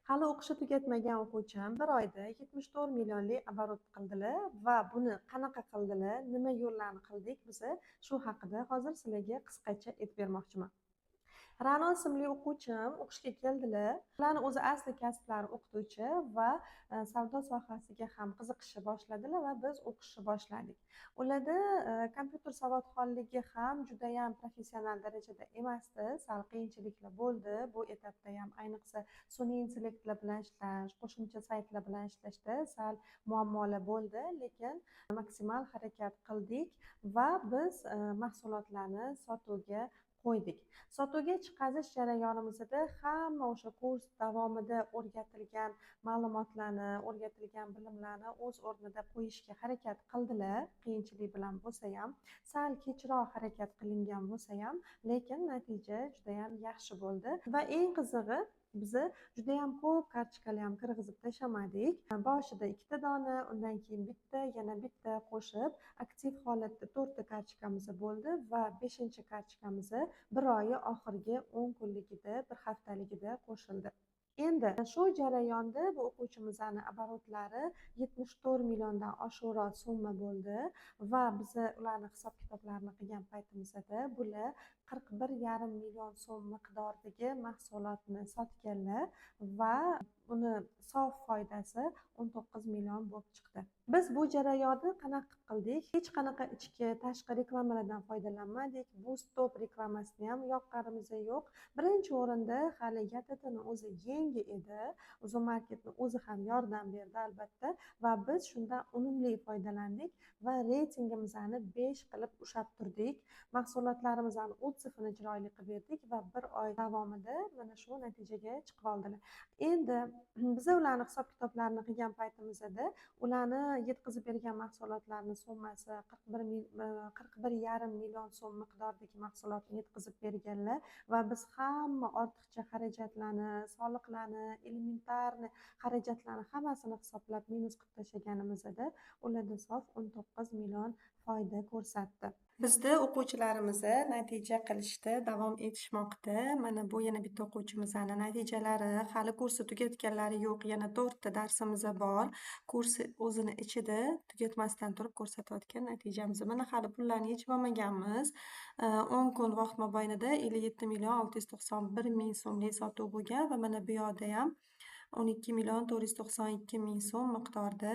Hali o'qishni tugatmagan o'quvchim bir oyda 74 millionlik оборот qildilar va buni qanaqa qildilar, nima yo'llarni qildik biza, shu haqida hozir sizlarga qisqacha aytib bermoqchiman. Ra'no ismli o'quvchim o'qishga keldilar. Ularni o'zi asli kasblari o'qituvchi va savdo sohasiga ham qiziqishni boshladilar va biz o'qishni boshladik. Ularda kompyuter savodxonligi ham judayam professional darajada emasdi, sal qiyinchiliklar bo'ldi. Bu etapda ham ayniqsa sun'iy intellektlar bilan ishlash, qo'shimcha saytlar bilan ishlashda sal muammolar bo'ldi, lekin maksimal harakat qildik va biz mahsulotlarni sotuvga qo'ydik. Sotuvga chiqarish jarayonimizda hamma o'sha kurs davomida o'rgatilgan ma'lumotlarni, o'rgatilgan bilimlarni o'z o'rnida qo'yishga harakat qildilar, qiyinchilik bilan bo'lsa ham, sal kechroq harakat qilingan bo'lsa ham, lekin natija juda ham yaxshi bo'ldi. Va eng qizig'i, biza juda ham ko'p kartochkalar ham kirgizib tashlamadik. Boshida ikkita dona, undan keyin bitta, yana bitta qo'shib, aktiv holatda to'rtta kartochkamiz bo'ldi va beshinchi kartochkamiz bir oyi oxirgi 10 kunligida, bir haftaligida qo'shildi. Endi shu jarayonda bu o'quvchimizni оборот lari 74 milliondan oshiqroq summa bo'ldi va biz ularni hisob-kitoblarini qilgan paytimizda bular 41,5 million so'm miqdoridagi mahsulotni sotganlar va uni sof foydasi 19 million bo'lib chiqdi. Biz bu jarayonni qanaqa qildik? Hech qanaqa ichki tashqi reklamalardan foydalanmadik. Boost top reklamasini ham yoqqanimiz yo'q. Birinchi o'rinda hali YTTni o'zi yangi edi. Uzum Marketni o'zi ham yordam berdi albatta va biz shundan unumli foydalandik va reytingimizni 5 qilib ushlab turdik. Mahsulotlarimizni отзыв ini chiroyli qilib berdik va bir oy davomida mana shu natijaga chiqib oldilar. Endi biz ularni hisob-kitoblarini qilgan paytimizda ularni yetkazib bergan mahsulotlarni summasi 41,5 million so'm miqdoridagi mahsulotni yetkazib berganlar va biz hamma ortiqcha xarajatlarni, soliqlarni, elementarni xarajatlarni hammasini hisoblab minus qilib tashlaganimizda ularda sof 19 million foyda ko'rsatdi. Bizda o'quvchilarimiz natija qilishda davom etishmoqda. Mana bu yana bitta o'quvchimizning natijalari. Hali kursni tugatganlari yo'q, yana 4 ta darsimiz bor. Kurs o'zini ichida tugatmasdan turib ko'rsatayotgan natijamiz. Mana hali pullarni yechib olmaganmiz. 10 kun vaqt mobaynida 57 million 691 ming so'mlik sotuv bo'lgan va mana bu yoqda ham 12 million 492 ming so'm miqdorida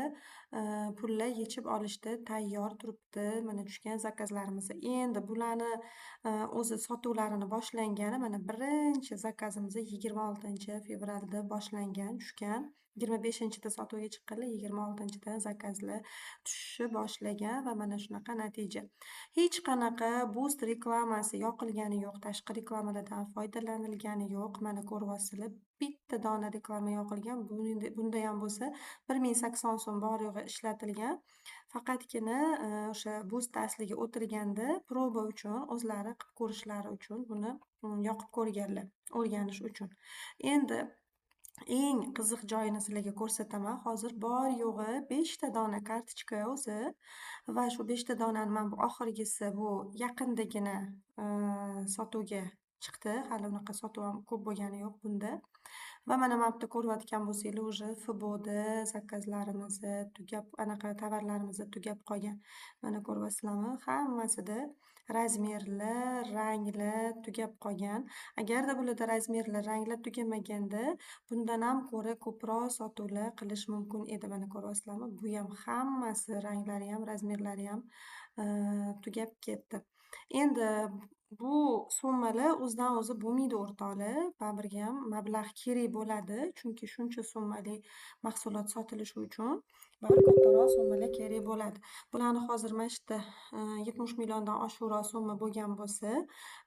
pullar yechib olishda tayyor turibdi. Mana tushgan zakazlarimiz. Endi bularni o'zi sotuvlarini boshlangani mana birinchi zakazimiz 26-fevralda boshlangan, tushgan. 25-da sotuvga chiqqanlar, 26-dan zakazlar tushishni boshlagan va mana shunaqa natija. Hech qanaqa boost reklamasi yoqilgani yo'q, tashqi reklamalardan foydalanilgani yo'q. Mana ko'ryapsizlar, bitta dona reklama yoqilgan. Bunda ham bo'lsa 1080 so'm bor yo'g'i ishlatilgan. Faqatgina o'sha boost asliga o'tirganda proba uchun, o'zlari qilib ko'rishlari uchun buni yoqib ko'rganlar, o'rganish uchun. Endi eng qiziq joyini sizlarga ko'rsataman. Hozir bor yo'g'i 5 ta dona kartochka o'zi va shu 5 ta donani mana bu oxirgisi bu yaqindagina sotuvga chiqdi. Hali unaqa sotuv ham ko'p bo'lgani yo'q bunda. Va mana bu yerda ko'rayotgan bo'lsanglar, уже FBOda zakazlarimiz tugab, anaqa tovarlarimiz tugab qolgan. Mana ko'ryapsizlarmi? Hammasida razmerlar, ranglar tugab qolgan. Agarda bularda razmerlar, ranglar tugamaganda, bundan ham ko'ra ko'proq sotuvlar qilish mumkin edi. Mana ko'ryapsizlarmi? Bu ham hammasi ranglari ham, razmerlari ham tugab ketdi. Endi bu summalar o'zidan o'zi bo'lmaydi o'rtoqlar. Baribir ham mablag' kerak bo'ladi, chunki shuncha summali mahsulot sotilishi uchun baribir kattaroq summalar kerak bo'ladi. Bularni hozir mana shu yerda 70 milliondan oshiqroq summa bo'lgan bo'lsa,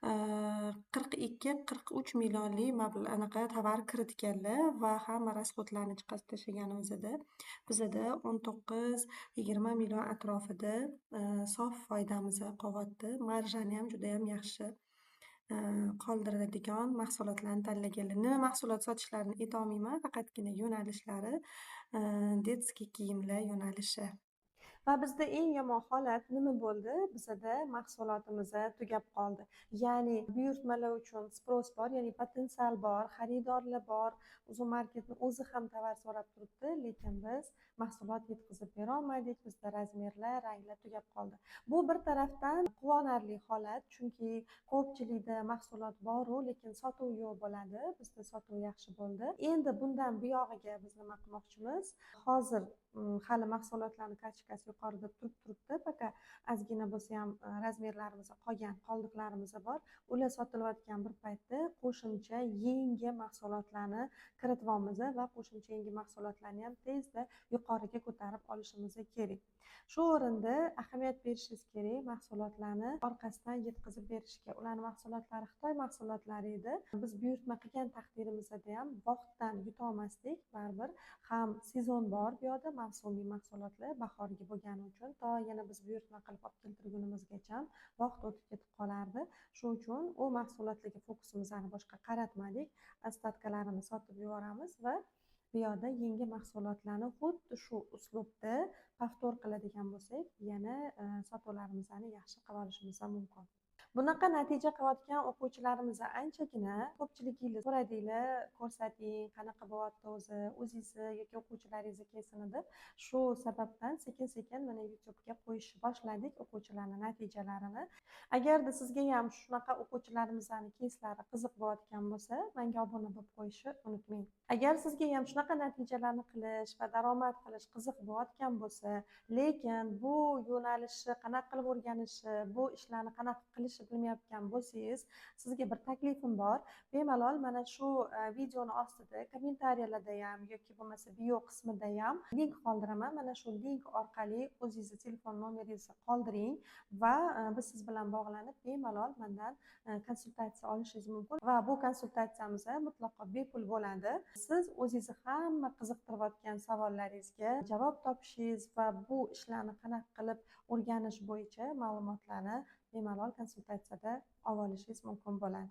42, 43 millionlik mablag' anaqa tovar kiritganlar va hamma расход larni chiqarib tashlaganimizda bizada 19, 20 million atrofida sof foydamiz qolyapti. Marjani ham juda ham yaxshi qoldiradigan mahsulotlarni tanlaganlar. Nima mahsulot sotishlarini aytolmayman, faqatgina yo'nalishlari detskiy kiyimlar yo'nalishi. Va bizda eng yomon holat nima bo'ldi? Bizada mahsulotimiz tugab qoldi. Ya'ni buyurtmalar uchun спрос bor, ya'ni potensial bor, xaridorlar bor. Uzum Marketni o'zi ham tovar so'rab turibdi, lekin biz mahsulot yetkazib berolmadik. Bizda размер lar, ranglar tugab qoldi. Bu bir tarafdan quvonarli holat, chunki ko'pchilikda mahsulot boru, lekin sotuv yo'q bo'ladi. Bizda sotuv yaxshi bo'ldi. Endi bundan buyog'iga biz nima qilmoqchimiz? Hozir hali mahsulotlarni kartochkasi yuqorida turib turibdi, пока ozgina bo'lsa ham размер larimiz qolgan, qoldiqlarimiz bor. Ular sotilayotgan bir paytda qo'shimcha yangi mahsulotlarni kirityapmiz va qo'shimcha yangi mahsulotlarni ham tezda yuqoriga ko'tarib olishimiz kerak. Shu o'rinda ahamiyat berishingiz kerak mahsulotlarni orqasidan yetkazib berishga. Ularni mahsulotlari Xitoy mahsulotlari edi. Biz buyurtma qilgan taqdirimizda ham vaqtdan yutolmasdik. Baribir ham sezon bor bu yoqda, mavsumiy mahsulotlar bahorgi bo'lgani uchun to yana biz buyurtma qilib olib keltirgunimizgacha vaqt o'tib ketib qolardi. Shu uchun u mahsulotlarga fokusimizni boshqa qaratmadik. Остатка larini sotib yuboramiz va bu yoqda yangi mahsulotlarni xuddi shu uslubda повтор qiladigan bo'lsak, yana sotuvlarimizni yaxshi qila olishimiz mumkin. Bunaqa natija qilayotgan o'quvchilarimiz anchagina. Ko'pchiliginglar so'radinglar, ko'rsating, qanaqa bo'lyapti o'zi, o'zingizni yoki o'quvchilaringizni keysini deb. Shu sababdan sekin sekin mana YouTubega qo'yishni boshladik o'quvchilarni natijalarini. Agarda sizga ham shunaqa o'quvchilarimizni keyslari qiziq bo'layotgan bo'lsa, menga obuna bo'lib qo'yishni unutmang. Agar sizga ham shunaqa natijalarni qilish va daromad qilish qiziq bo'layotgan bo'lsa, lekin bu yo'nalishni qanaqa qilib o'rganishi, bu ishlarni qanaqa qilishni bilmayotgan bo'lsangiz, sizga bir taklifim bor. Bemalol mana shu videoni ostida kommentariyalarda ham yoki bo'lmasa bio qismida ham link qoldiraman. Mana shu link orqali o'zingizni telefon nomeringizni qoldiring va biz siz bilan bog'lanib, bemalol mandan konsultatsiya olishingiz mumkin va bu konsultatsiyamiz mutlaqo bepul bo'ladi. Siz o'zingizni hamma qiziqtirayotgan savollaringizga javob topishingiz va bu ishlarni qanaqa qilib o'rganish bo'yicha ma'lumotlarni bemalol konsultatsiyada olib olishingiz mumkin bo'ladi.